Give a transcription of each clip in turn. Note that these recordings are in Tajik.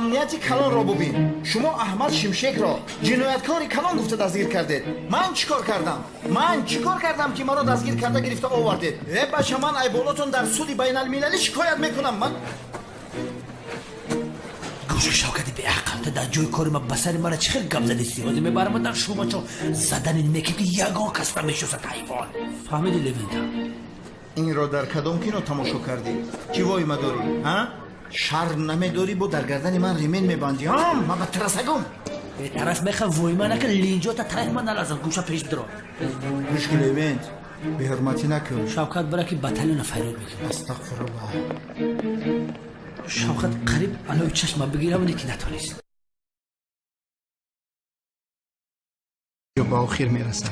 Амнияти калонро бубин. Шумо Аҳмад Шимшекро ҷинояткори калон гуфта дастгир кардед. Ман чӣ кор кардам? Ман чӣ кор кардам, ки маро дастгир карда гирифта овардед? Э бача, ман айболотон дар суди байналмилалӣ шикоят мекунам. Ман гӯши Шавкати беақл, ту дар ҷои кори ма ба сари мара чӣ хел гап задисти? Ҳозир мебарам дар шӯъбачо задани неки, ки ягон кас намешиносад, ҳайвон. Фаҳмиди, Левента? Инро дар кадом кино тамошо кардӣ? Чӣ воима дорӣ, ҳа? Шарм намедорӣ, бо дар гардани ман ремень мебандӣ? Ҳа, ман ба тарасагум. Тарас меха, воима накун, линҷота тараф ман налазан, гӯша пеш бидро. Гӯш ки, Левент, беҳурматӣ накун. Шавкат, бара ки батальона файрод мекунад. Астағфируллоҳ. Шавкат қариб алои чашма бигирам, ки натонист. Ба охир мерасад.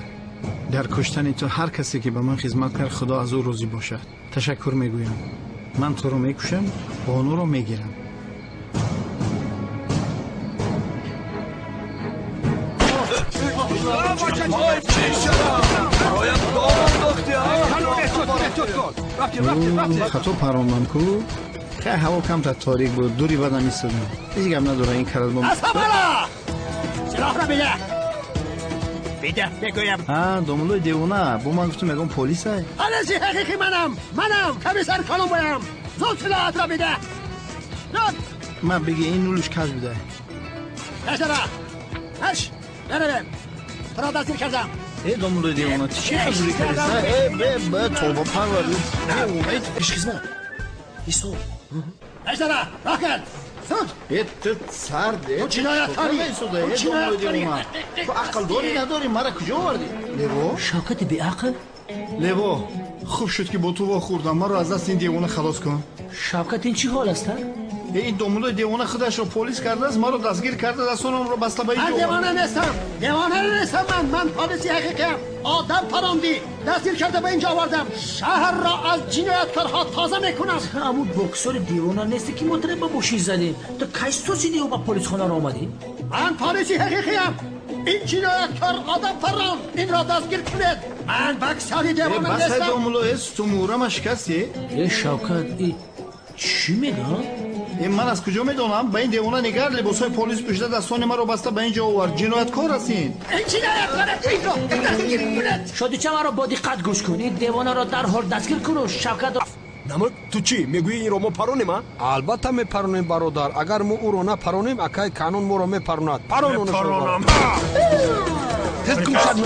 Дар куштани ту ҳар касе ки ба ман хизмат кард, Худо аз ӯ розӣ бошад. Ташаккур мегӯям. Ман туро мекушам, бонуро мегирам. Хато парондам ку. Хай, ҳаво камтар торик буд, дури бадам истодам. Ҳеҷ гап надора, ин карат. Силоҳро бида, бида бигӯям. Ҳа, домулои девона, бо ман гуфтум ягон полисай. Полиси ҳақиқӣ манам, манам комиссар Колумбоям. Зуд силоҳатро бида, зуд. Ман биги, ин нулуш каж бидай. Пешдара ҳаш беравем, туро дастгир кардам. Э, домулои девона, ти чӣ хабури кардиса? Э, бе, бе, тоба парвар, девона. Пешхизмат, ҳисоб. Пешдара, роҳ кард, зуд. Э, ту сард, э. Ту ҷинояткорӣ. Э, домулои девона, ту ақл дорӣ, надорӣ? Мара куҷо овардӣ, Лево? Шавкати беақл. Лево, хуб шуд, ки бо ту вохӯрдам. Маро аз дасти ин девона халос кун. Шавкат, ин чӣ ҳол аст? Э, ин домулои девона худашро полис кардааст, маро дастгир карда, дастонамро баста ба Ман девона нестам, девона нестам. Ман полиси ҳақиқиам. Одам парондӣ, дастгир карда ба инҷо овардам. Шаҳрро аз ҷинояткорҳо тоза мекунам. Ҳамун боксори девона несте, ки мо тра ба мошин задем? Ту кай созидиу ба полисхонаро омадӣ? Ман полиси ҳақиқиам. Ин ҷинояткор одам паронд, инро дастгир кунед. Ман боксори девона нестам. Домуло, э, сутунмӯҳрама шикасти. Э, Шавкат, и чӣ мегӯ? Э, ман аз куҷо медонам? Ба ин девона нигар, либосҳои полис пӯшида, дастони маро баста ба ин ҷо овард. Ҷинояткор аст ин. Ин ҷинояткор, инро дастгир кунед. Шодича, маро бо диққат гӯш кун. Ин девонаро дарҳол дастгир куну Шавкат. Намак, ту чӣ мегӯӣ, инро мо паронем, а? Албатта мепаронем, бародар. Агар мо ӯро напаронем, акай Канон моро мепаронад. Парон. Тез гумшад.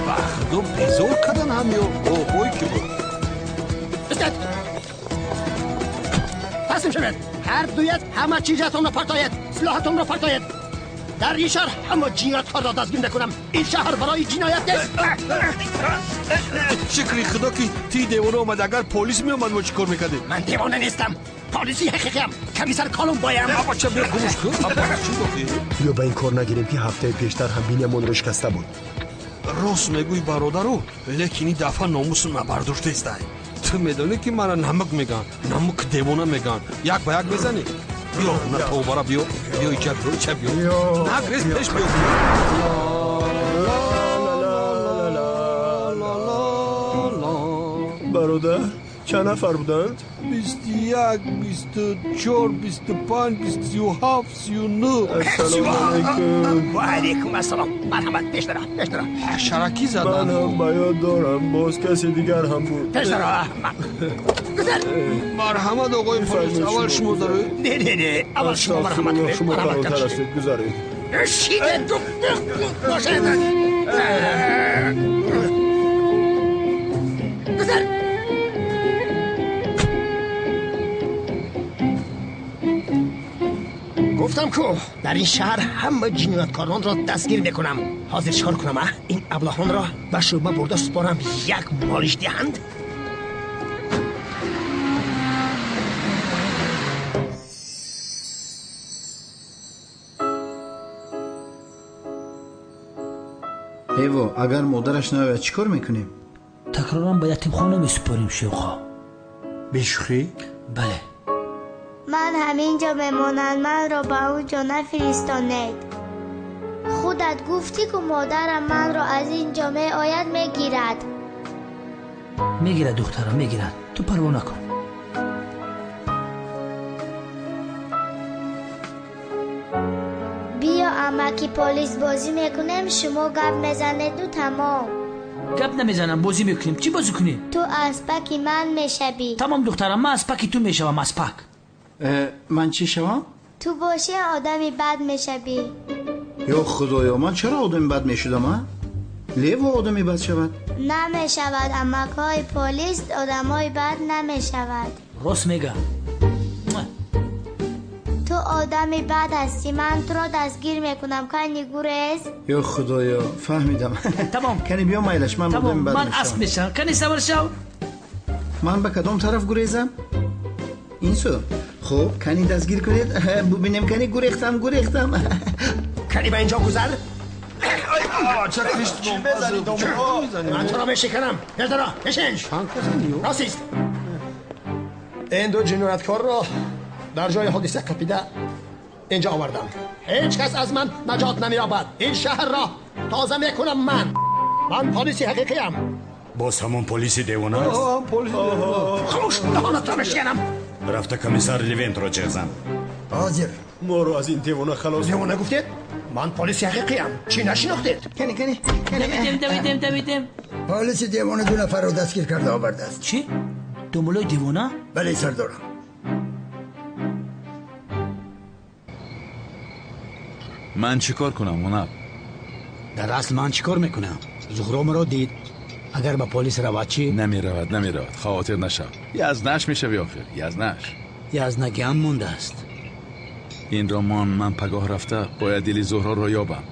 Ба худо, безор кардан ҳамё. Ой, ки буд. Истед, таслим шавед ҳар дуят. Ҳама чизатонро партоед, силоҳатонро партоед. Дар ин шаҳр ҳама ҷинояткорро дастгир мекунам. Ин шаҳр барои ҷиноят нест. Шукри худо, ки ти девона омад. Агар полис меомад, мо чӣ кор мекардем? Ман девона нестам, полиси ҳақиқиам, комиссар Колумбоям. Бача, биё, гумш кун. Биё, ба ин кор нагирем, ки ҳафтаи пештар ҳам бинямонро шикаста буд. Рост мегӯй, бародару, лекин ин дафъа номусу набардоштестай. Ту медонӣ, ки мара Намак мегӯянд, Намук девона мегӯянд. Як ба як мезанӣ? Биё, на тобара, биё, биё, ича биё, ича биё, нагрез, пеш биё. Бародар, чанд нафар буданд? 21, 24, 25, 27, 39. Ассалому алайкум. Ва алайкум ассалом, марҳамат, пеш дара, пеш дара. Ҳашаракӣ Ман заданд. ҳам ба ёд дорам, боз касе дигар ҳам буд. Пеш дара, гузар. Марҳамат, оғои полис, аввал шумо дароед. Не, не, не, аввал шумо марҳамат кунед. Шумо марҳамат. калонтар ҳастед, гузаред. Шиде бошед, гузар. Гуфтам ку, дар ин шаҳр ҳама ҷинояткоронро дастгир мекунам. Ҳозир чикор кунам, а? Ин аблаҳонро ба шӯъба бурда супорам, як молиш диҳанд. Эво, агар модараш наояд, чӣ кор мекунем? Такроран ба ятимхона месупорем, шевхо. Бешӯхӣ? Бале. Ман ҳамин ҷо мемонам, манро ба он ҷо нафиристонед. Худат гуфтӣ, ку модарам манро аз ин ҷо меояд, мегирад. Мегирад, духтарам, мегирад, ту парво накун. ки полис бозӣ мекунем, шумо гап мезанеду тамом. Гап намезанам, бозӣ мекунем. Чӣ бозӣ кунем? Ту аспаки ман мешавӣ. Тамом, духтарам, ман аспаки ту мешавам, аспак. Ман чӣ шавам? Ту бошӣ одами бад мешавӣ. Ё худоё, ман чаро одами бад мешудам, а? Лево одами бад шавад? Намешавад, амакҳои полис одамои бад намешавад. Рост мега. Ту одами бад ҳастӣ, ман туро дастгир мекунам. Кани гурез. Ё худоё, фаҳмидам. Тамом. Кани биё майлаш, ман одами бад ман асп мешавам. Кани савор шав. Ман ба кадом тараф гурезам? Ин сӯ. Хуб, кани дастгир кунед, бубинем, кани гурехтам, гурехтам. Кани ба инҷо гузар. Ман туро мешиканам. Гардара, бишин. Рост. Ин ду ҷинояткорро дар ҷои ҳодиса қапида инҷо овардам. Ҳеҷ кас аз ман наҷот намеёбад. Ин шаҳрро тоза мекунам ман. Ман полиси ҳақиқиям. Боз ҳамон полиси девона аст? Хомӯш, даҳонатро мешиканам. Рафта комиссар Левентро ҷеғ зан. Ҳозир. Моро аз ин девона халос. Девона гуфтед? Ман полиси ҳақиқиям. Чӣ нашинохтед? Кани, кани, кани. Давидем, давидем, давидем. Полиси девона ду нафарро дастгир карда овардааст. Чӣ? Думболои девона? Бале, сардорам. Ман чӣ кор кунам, Мунаб? Дар асл ман чӣ кор мекунам? Зуҳро маро дид. Агар ба полис равад чӣ? Намеравад, намеравад. Хавотир нашав. Язнаш мешави охир, язнаш. Язнагиам мондааст. Ин роман ман пагоҳ рафта бояд дили Зуҳроро ёбам.